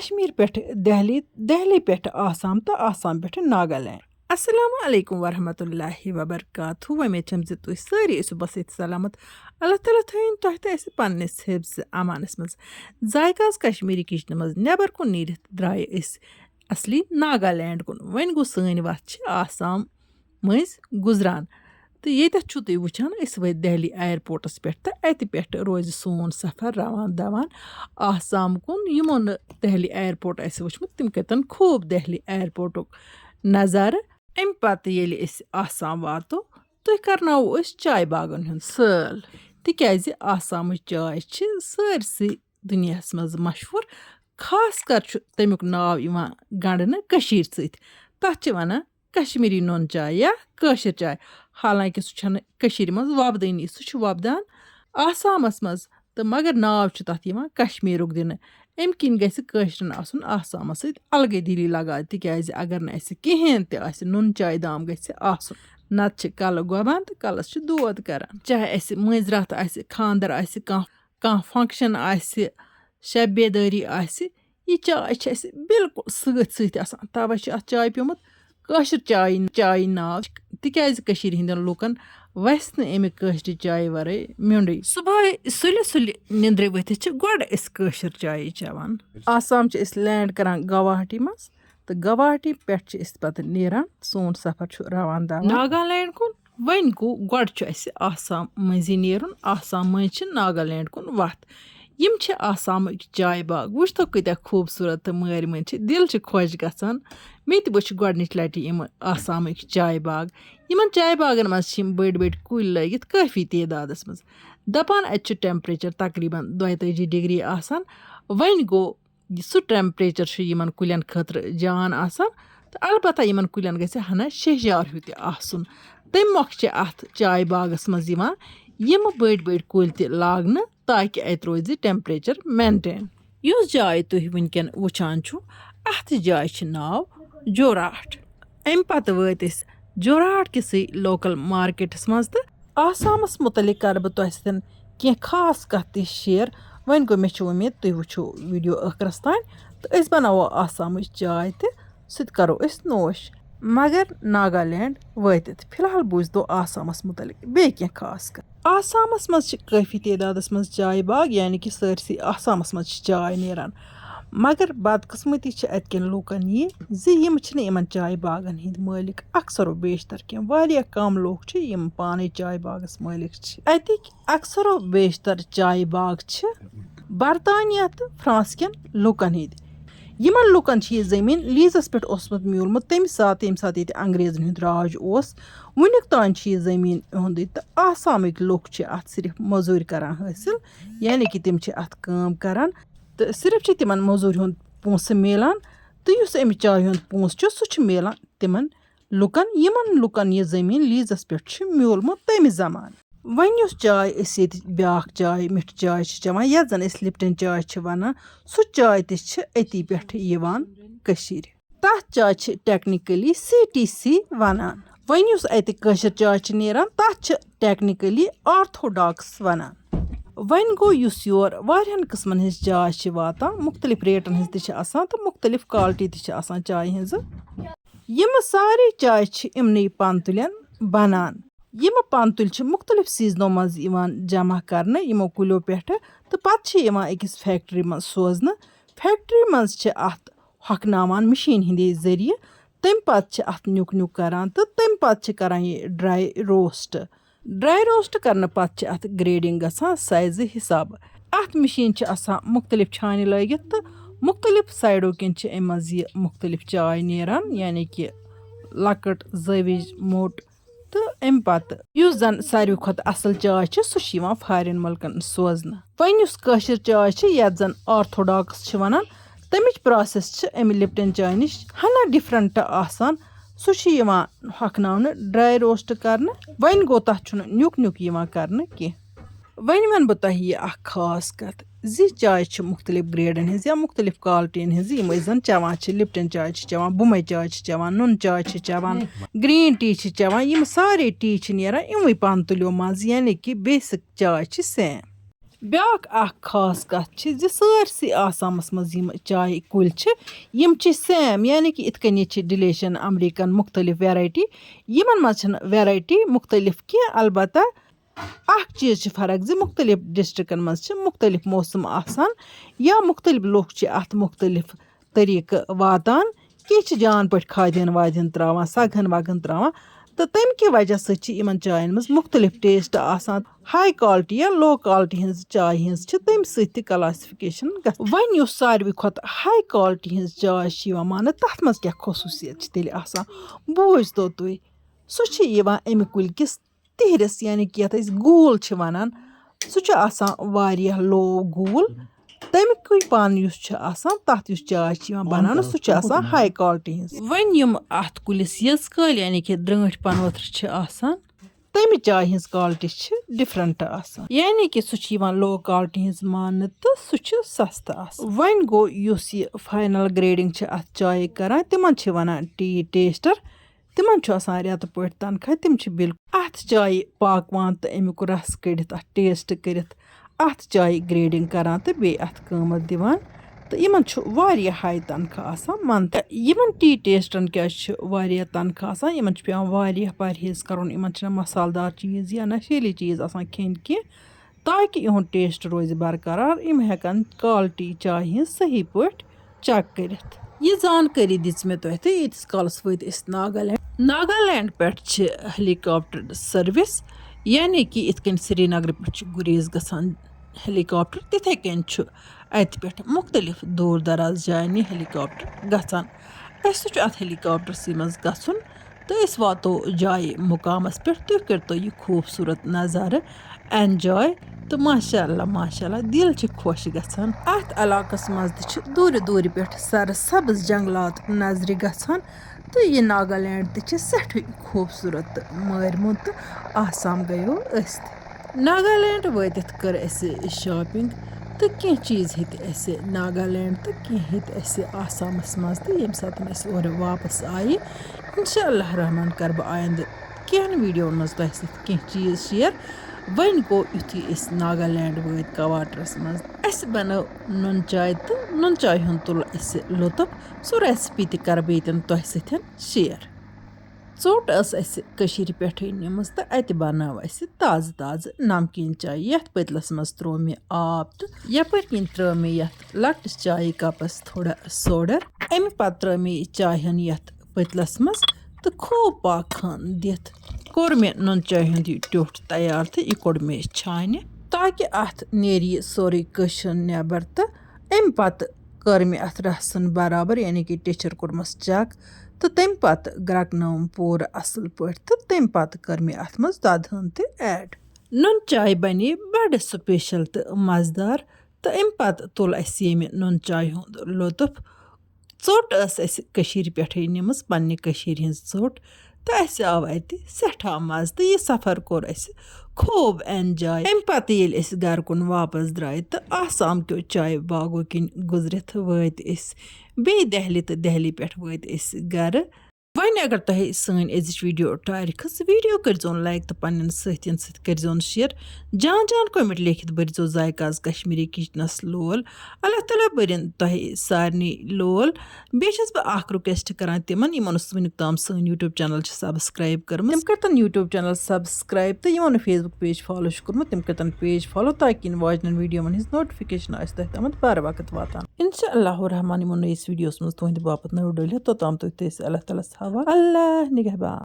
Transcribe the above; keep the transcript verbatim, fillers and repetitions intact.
کشمیر پٮ۪ٹھ دہلی، دہلی پٮ۪ٹھ آسام تہٕ آسام پٮ۪ٹھ ناگالینڈ۔ السلام علیکم ورحمۃ اللہ وبرکاتہ۔ وۄمید چھم زِ تُہۍ سٲری ٲسِو بس ییٚتہِ سلامت۔ اللہ تعالیٰ تھٲیِن تۄہہِ تہٕ اَسہِ پننِس حفظ امانس منٛز۔ ذائقہ آز کشمیری کچنہٕ منٛز نٮ۪بر کُن نیٖرِتھ درٛایہِ أسۍ اصلی ناگالینڈ کُن۔ وۄنۍ گوٚو، سٲنۍ وتھ چھِ آسام مٔنٛزۍ گُزران۔ تہٕ ییٚتٮ۪تھ چھُو تُہۍ وٕچھان، أسۍ وٲتۍ دہلی ایرپورٹس پٮ۪ٹھ تہٕ اَتہِ پٮ۪ٹھ روزِ سون سفر روان دوان آسام کُن۔ یِمو نہٕ دہلی ایرپورٹ آسہِ وٕچھمُت، تِم کَتٮ۪ن خوٗب دہلی ایرپورٹُک نظارٕ۔ اَمہِ پتہٕ ییٚلہِ أسۍ آسام واتو، تُہۍ کرناوو أسۍ چاے باغن ہُنٛد سٲل، تِکیازِ آسامٕچ چاے چھِ سٲرسٕے دُنیاہَس منٛز مشہوٗر۔ خاص کر چھُ تَمیُک ناو یِوان گنٛڈنہٕ کٔشیٖرِ سۭتۍ۔ تَتھ چھِ وَنان کشمیٖری نُن چاے یا کٲشِر چاے۔ حالانکہِ سُہ چھَنہٕ کٔشیٖرِ منٛز وۄپدٲنی، سُہ چھُ وۄپدان آسامَس منٛز، تہٕ مگر ناو چھُ تَتھ یِوان کشمیٖرُک دِنہٕ۔ اَمہِ کِنۍ گژھِ کٲشرٮ۪ن آسُن آسامَس سۭتۍ الگٕے دِلی لگاو، تِکیازِ اگر نہٕ اَسہِ کِہیٖنۍ تہِ آسہِ، نُن چاے دام گژھِ آسُن، نَتہٕ چھِ کَلہٕ گۄبان تہٕ کَلَس چھِ دود کران۔ چاہے اَسہِ مٲنٛزِ راتھ آسہِ، خانٛدر آسہِ، کانٛہہ کانٛہہ فنکشن آسہِ، شب بیدٲری آسہِ، یہِ چاے چھِ اَسہِ بالکل سۭتۍ سۭتۍ آسان۔ تَوَے چھُ اَتھ چاے پیومُت کٲشِر چاے، چایہِ ناو، تِکیازِ کٔشیٖرِ ہٕنٛدٮ۪ن لوٗکَن وَسہِ نہٕ اَمہِ کٲشرِ چایہِ وَرٲے میوٚنٛڈٕے۔ صُبحٲے سُلہِ سُلہِ نِندرِ ؤتھِتھ چھِ گۄڈٕ أسۍ کٲشِر چایے چٮ۪وان۔ آسام چھِ أسۍ لینڈ کران گواہاٹی منٛز، تہٕ گواہاٹی پٮ۪ٹھ چھِ أسۍ پَتہٕ نیران، سون سفر چھُ روان دوان ناگالینڈ کُن۔ وۄنۍ گوٚو، گۄڈٕ چھُ اَسہِ آسام مٔنٛزی نیرُن۔ آسام مٔنٛزۍ چھِ ناگالینڈ کُن وَتھ۔ یِم چھِ آسامٕکۍ چاے باغ۔ وٕچھ تو، کۭتیٛاہ خوٗبصوٗرت تہٕ مٲرۍ مٔنٛدۍ چھِ۔ دِل چھِ خۄش گژھان۔ مےٚ تہِ وٕچھ گۄڈٕنِچ لَٹہِ یِم آسامٕکۍ چاے باغ۔ یِمَن چاے باغَن منٛز چھِ یِم بٔڑۍ بٔڑۍ کُلۍ لٲگِتھ کٲفی تعدادَس منٛز۔ دَپان، اَتہِ چھُ ٹٮ۪مپریچَر تقریٖباً دۄیہِ تٲجی ڈگری آسان۔ وۄنۍ گوٚو، یہِ سُہ ٹٮ۪مپریچَر چھُ یِمَن کُلٮ۪ن خٲطرٕ جان آسان، تہٕ البتہ یِمَن کُلٮ۪ن گژھِ ہَنا شیٚہجار ہیوٗ تہِ آسُن۔ تَمہِ مۄکھٕ چھِ اَتھ چاے باغَس منٛز یِوان یِم بٔڑۍ بٔڑۍ کُلۍ تہِ لاگنہٕ، تاکہِ اَتہِ روزِ ٹٮ۪مپریچَر مینٹین۔ یُس جاے تُہۍ وٕنکٮ۪ن وٕچھان چھُو، اَتھ جایہِ چھِ ناو جوراٹھ۔ اَمہِ پَتہٕ وٲتۍ أسۍ جوراٹھ کِسٕے لوکل مارکیٹَس منٛز، تہٕ آسامَس مُتعلِق کَرٕ بہٕ تۄہہِ سۭتۍ کینٛہہ خاص کَتھ تہِ شِیَر۔ وۄنۍ گوٚو، مےٚ چھِ وۄمید تُہۍ وٕچھِو ویٖڈیو ٲخرَس تام، تہٕ أسۍ بَناوو آسامٕچ چاے تہِ، سُہ تہِ کَرو أسۍ نوش۔ مگر ناگالینڈ وٲتِتھ فی الحال بوٗزتو آسامَس مُتعلِق بیٚیہِ کینٛہہ خاص کَتھ۔ آسامَس منٛز چھِ کٲفی تعدادَس منٛز چاے باغ، یعنی کہِ سٲرسٕے آسامَس منٛز چھِ چاے نیران۔ مگر بدقٕسمتی چھِ اَتہِ کٮ۪ن لوٗکَن یہِ زِ یِم چھِنہٕ یِمَن چاے باغَن ہٕنٛدۍ مٲلِک۔ اکثر و بیشتر کینٛہہ واریاہ کم لوٗکھ چھِ یِم پانَے چاے باغَس مٲلِک چھِ۔ اَتِکۍ اکثر و بیشتر چاے باغ چھِ برطانیہ تہٕ فرانس کٮ۪ن لوٗکَن ہٕنٛدۍ۔ یِمَن لوٗکَن چھِ یہِ زٔمیٖن لیٖزَس پٮ۪ٹھ اوسمُت میوٗلمُت تَمہِ ساتہٕ، ییٚمہِ ساتہٕ ییٚتہِ انگریزَن ہُنٛد راج اوس۔ وٕنیُک تام چھِ یہِ زٔمیٖن یِہُنٛدُے، تہٕ آسامٕکۍ لُکھ چھِ اَتھ صرف مٔزوٗرۍ کران حٲصِل، یعنی کہِ تِم چھِ اَتھ کٲم کران، تہٕ صرف چھِ تِمَن مٔزوٗرۍ ہُنٛد پونٛسہٕ میلان، تہٕ یُس اَمہِ چایہِ ہُنٛد پونٛسہٕ چھُ، سُہ چھُ میلان تِمَن لُکَن، یِمَن لُکَن یہِ زٔمیٖن لیٖزَس پٮ۪ٹھ چھُ میوٗلمُت تَمہِ زمانہٕ۔ وۄنۍ یُس چاے أسۍ ییٚتہِ بیٛاکھ چاے، مِٹھ چاے چھِ چٮ۪وان، یَتھ زَن أسۍ لِپٹَن چاے چھِ وَنان، سُہ چاے تہِ چھِ أتی پٮ۪ٹھ یِوان کٔشیٖرِ۔ تَتھ چاے چھِ ٹیکنیکلی سی ٹی سی وَنان۔ وۄنۍ یُس اَتہِ کٲشِر چاے چھِ نیران، تَتھ چھِ ٹیکنیکلی آرتھوڈاکس وَنان۔ وۄنۍ گوٚو، یُس یور واریاہَن قٕسمَن ہٕنٛز چاے چھِ واتان، مُختٔلِف ریٹَن ہٕنٛز تہِ چھِ آسان تہٕ مُختٔلِف کالٹی تہِ چھِ آسان چایہِ ہٕنٛزٕ۔ یِم سارے چایہِ چھِ یِمنٕے پَنہٕ تُلٮ۪ن بَنان۔ یِم پَنہٕ تُلۍ چھِ مُختٔلِف سیٖزنو منٛز یِوان جمع کرنہٕ یِمو کُلٮ۪و پٮ۪ٹھٕ، تہٕ پَتہٕ چھِ یِوان أکِس فیکٹری منٛز سوزنہٕ۔ فیکٹری منٛز چھِ اَتھ ہۄکھناوان مِشیٖن ہِنٛدے ذٔریعہٕ۔ تَمہِ پَتہٕ چھِ اَتھ نیُک نیُک کران تہٕ تَمہِ پَتہٕ چھِ کران یہِ ڈراے روسٹ۔ ڈراے روسٹ کرنہٕ پَتہٕ چھِ اَتھ گریڈنگ گژھان سائزٕ حسابہٕ۔ اَتھ مِشیٖن چھِ آسان مُختٔلِف چھانہِ لٲگِتھ تہٕ مُختٔلِف سائیڈو کِنۍ چھِ اَمہِ منٛز یہِ مُختٔلِف چاے نیران، یعنی کہِ لۄکٕٹ، زٲوِج، موٚٹ۔ تہٕ اَمہِ پَتہٕ یُس زَن ساروی کھۄتہٕ اَصٕل چاے چھِ، سُہ چھِ یِوان فارِن مُلکَن سوزنہٕ۔ وۄنۍ یُس کٲشِر چاے چھِ، یَتھ زَن آرتھوڈاکس چھِ وَنان، تَمِچ پراسیس چھِ اَمہِ لِپٹن چاے نِش ہَنا ڈِفرنٹ آسان۔ سُہ چھُ یِوان ہۄکھناونہٕ، ڈراے روسٹ کرنہٕ۔ وۄنۍ گوٚو، تَتھ چھُنہٕ نیُک نیُک یِوان کرنہٕ کینٛہہ۔ وۄنۍ وَنہٕ بہٕ تۄہہِ یہِ اَکھ خاص کَتھ زِ چاے چھِ مُختٔلِف گریڈن ہٕنٛز یا مُختٔلِف کالٹین ہٕنٛز، یِم أسۍ زَن چٮ۪وان چھِ۔ لِپٹن چاے چھِ چٮ۪وان، بُمے چاے چھِ چٮ۪وان، نُن چاے چھِ چٮ۪وان، گرین ٹی چھِ چٮ۪وان۔ یِم سارے ٹی چھِ نیران یِموٕے پَنہٕ تُلیو منٛز، یعنی کہِ بیسک چاے چھِ سیم۔ بیٛاکھ اَکھ خاص کَتھ چھِ زِ سٲرسٕے آسامَس منٛز یِم چایہِ کُلۍ چھِ، یِم چھِ سیم، یعنی کہِ یِتھ کٔنۍ ییٚتہِ چھِ ڈِلیشَن، اَمریٖکَن، مُختٔلِف ویرایٹی، یِمَن منٛز چھِنہٕ ویرایٹی مُختٔلِف کینٛہہ۔ البتہ اَکھ چیٖز چھِ فرق زِ مُختٔلِف ڈِسٹرٛکَن منٛز چھِ مُختٔلِف موسم آسان یا مُختٔلِف لُکھ چھِ اَتھ مُختٔلِف طٔریٖقہٕ واتان۔ کینٛہہ چھِ جان پٲٹھۍ کھادٮ۪ن وادٮ۪ن ترٛاوان، سَگہَن وَگہَن ترٛاوان، تہٕ تَمہِ کہِ وجہ سۭتۍ چھِ یِمَن چایَن منٛز مُختٔلِف ٹیسٹ آسان۔ ہاے کالٹی یا لو کالٹی ہٕنٛز چاے ہٕنٛز چھِ تَمہِ سۭتۍ تہِ کلاسفِکیشن گژھان۔ وۄنۍ یُس ساروی کھۄتہٕ ہاے کالٹی ہٕنٛز چاے چھِ یِوان ماننہٕ، تَتھ منٛز کیٛاہ خصوٗصیت چھِ تیٚلہِ آسان؟ بوٗزتو تُہۍ، سُہ چھِ یِوان اَمہِ کُلۍ کِس تِہرِس، یعنی کہِ یَتھ أسۍ گوٗل چھِ وَنان، سُہ چھُ آسان واریاہ لو گوٗل۔ تَمیُکُے پَن یُس چھُ آسان، تَتھ یُس چاے چھِ یِوان بَناونہٕ، سُہ چھُ آسان ہاے کالٹی ہٕنٛز۔ وۄنۍ یِم اَتھ کُلِس یٔژ کٲلۍ، یعنی کہِ درٛٲنٛٹھۍ پَنہٕ ؤتھٕر چھِ آسان، تَمہِ چایہِ ہٕنٛز کالٹی چھِ ڈِفرَنٛٹ آسان، یعنی کہِ سُہ چھُ یِوان لو کالٹی ہٕنٛز ماننہٕ تہٕ سُہ چھُ سَستہٕ آسان۔ وۄنۍ گوٚو، یُس یہِ فاینَل گریڈِنٛگ چھِ اَتھ چایہِ کَران، تِمَن چھِ وَنان ٹی ٹیسٹَر۔ تِمَن چھُ آسان رٮ۪تہٕ پٲٹھۍ تنخواہ، تِم چھِ بالکل اَتھ چایہِ پاکوان تہٕ اَمیُک رَس کٔڑِتھ، اَتھ ٹیسٹ کٔرِتھ، اَتھ چایہِ گریڈِنٛگ کَران تہٕ بیٚیہِ اَتھ قۭمَتھ دِوان۔ تہٕ یِمَن چھُ واریاہ ہاے تنخواہ آسان منتھلی۔ یِمَن ٹی ٹیسٹَن کیٛازِ چھُ واریاہ تنخواہ آسان؟ یِمَن چھُ پٮ۪وان واریاہ پرہیز کَرُن، یِمَن چھِنہٕ مصالہٕ دار چیٖز یا نشیٖلی چیٖز آسان کھیٚنۍ کینٛہہ، تاکہِ یِہُنٛد ٹیسٹ روزِ برقرار، یِم ہٮ۪کَن کالٹی چایہِ ہٕنٛز صحیح پٲٹھۍ چیک کٔرِتھ۔ یہِ زانکٲری دِژ مےٚ تۄہہِ تہٕ ییٖتِس کالَس وٲتۍ أسۍ ناگالینڈ۔ ناگالینڈ پٮ۪ٹھ چھِ ہیلی کاپٹر سٔروِس، یعنی کہِ یِتھ کٔنۍ سرینگرٕ پٮ۪ٹھ چھُ گُریز گژھان ہیلی کاپٹر، تِتھَے کٔنۍ چھُ اَتہِ پٮ۪ٹھ مُختٔلِف دوٗر دراز جاین یہِ ہیلی کاپٹر گژھان۔ اَسہِ تہِ چھُ اَتھ ہیلی کاپٹرسٕے منٛز گژھُن تہٕ أسۍ واتو جایہِ مُقامَس پٮ۪ٹھ۔ تُہۍ کٔرۍتو یہِ خوٗبصوٗرت نظارٕ اینجاے۔ تہٕ ماشاء اللہ، ماشاء اللہ، دِل چھِ خۄش گژھان۔ اَتھ علاقَس منٛز تہِ چھِ دوٗرِ دوٗرِ پٮ۪ٹھ سرسبز جنگلات نظرِ گژھان تہٕ یہِ ناگالینڈ تہِ چھِ سٮ۪ٹھٕے خوٗبصوٗرت تہٕ مٲرمُت تہٕ آسام گٔیو أسۍ تہِ۔ ناگالینڈ وٲتِتھ کٔر اَسہِ شاپِنٛگ تہٕ کینٛہہ چیٖز ہیٚتۍ اَسہِ ناگالینڈ تہٕ کینٛہہ ہیٚتۍ اَسہِ آسامَس منٛز۔ تہٕ ییٚمہِ ساتہٕ أسۍ اورٕ واپَس آیہِ، اِنشاء اللہ رحمان کَرٕ بہٕ آیِندٕ کینٛہَن ویٖڈیوَن منٛز تۄہہِ سۭتۍ کینٛہہ چیٖز شِیَر۔ وۄنۍ گوٚو، یُتھُے أسۍ ناگالینڈ وٲتۍ کواٹرَس منٛز، اَسہِ بَنٲو نُن چاے تہٕ نُن چاے ہُنٛد تُل اَسہِ لُطُف۔ سُہ ریسپی تہِ کَرٕ بہٕ ییٚتٮ۪ن تۄہہِ سۭتۍ شِیَر۔ ژوٚٹ ٲس اَسہِ کٔشیٖرِ پٮ۪ٹھٕے نِمٕژ تہٕ اَتہِ بَنٲو اَسہِ تازٕ تازٕ نمکیٖن چاے۔ یَتھ پٔتلَس منٛز ترٛوو مےٚ آب تہٕ یَپٲرۍ کِنۍ ترٛٲو مےٚ یَتھ لۄکٹِس چایہِ کَپَس تھوڑا سوڈا۔ اَمہِ پَتہٕ ترٛٲو مےٚ یہِ چاے ہن یَتھ پٔتلَس منٛز تہٕ خوٗب پاک خان دِتھ کوٚر مےٚ نُن چاے ہُنٛد یہِ ٹیوٚٹھ تیار تہٕ یہِ کوٚڑ مےٚ چھانہِ، تاکہِ اَتھ نیرِ یہِ سورُے قشر نٮ۪بر۔ تہٕ اَمہِ پَتہٕ کٔر مےٚ اَتھ رَسَن برابر، یعنی کہِ ٹیچھر کوٚرمَس چَک، تہٕ تَمہِ پَتہٕ گرٛٮ۪کنٲوٕم پوٗرٕ اَصٕل پٲٹھۍ، تہٕ تَمہِ پَتہٕ کٔر مےٚ اَتھ منٛز دۄدٕ ہن تہِ ایڈ۔ نُن چاے بَنے بَڑٕ سُپیشل تہٕ مَزٕدار، تہٕ اَمہِ پَتہٕ تُل اَسہِ ییٚمہِ نُن چاے ہُنٛد لُطُف۔ ژوٚٹ ٲس اَسہِ کٔشیٖرِ پٮ۪ٹھٕے نِمٕژ، پنٛنہِ کٔشیٖرِ ہِنٛز ژوٚٹ، تہٕ اَسہِ آو اَتہِ سٮ۪ٹھاہ مَزٕ، تہٕ یہِ سفر کوٚر اَسہِ خوٗب اینجاے۔ اَمہِ پَتہٕ ییٚلہِ أسۍ گَرٕ کُن واپَس درٛاے تہٕ آسام کیو چایہِ باغو کِنۍ گُزرِتھ وٲتۍ أسۍ بیٚیہِ دہلی، تہٕ دہلی پٮ۪ٹھ وٲتۍ أسۍ گَرٕ۔ وۄنۍ اگر تۄہہِ سٲنۍ أزِچ ویٖڈیو ٹارِ کھٔژ، ویٖڈیو کٔرۍزیون لایک تہٕ پنٛنٮ۪ن سٲتھیَن سۭتۍ کٔرۍزیون شِیَر۔ جان جان کمنٹ لیکھِتھ بٔرۍزیو ذایقاز کشمیٖری کچنَس لول۔ اللہ تعالیٰ بٔرِن تۄہہِ سارنٕے لول۔ بیٚیہِ چھَس بہٕ اَکھ رِکوٮ۪سٹ کران تِمَن، یِمَن نہٕ وٕنیُک تام سٲنۍ YouTube channel چھِ subscribe کٔرمٕژ، تِم کٔرۍتَن YouTube channel subscribe، تہٕ یِمَن نہٕ Facebook page follow چھُ کوٚرمُت، تِم کٔرۍتَن page follow، تاکہِ یِنہٕ واجنٮ۪ن ویٖڈیووَن ہِنٛز notification آسہِ تۄہہِ تامَتھ بر وقت واتان۔ انشاء اللہ الرحمن یِمو نٔیِس ویٖڈیوَس منٛز تُہٕنٛدِ باپتھ نٔو ڈٔلِتھ، توٚتام تُہۍ تھٲیِو اَسہِ اللہ تعالیٰ ہَس حوالہٕ۔ اللہ نگہبان۔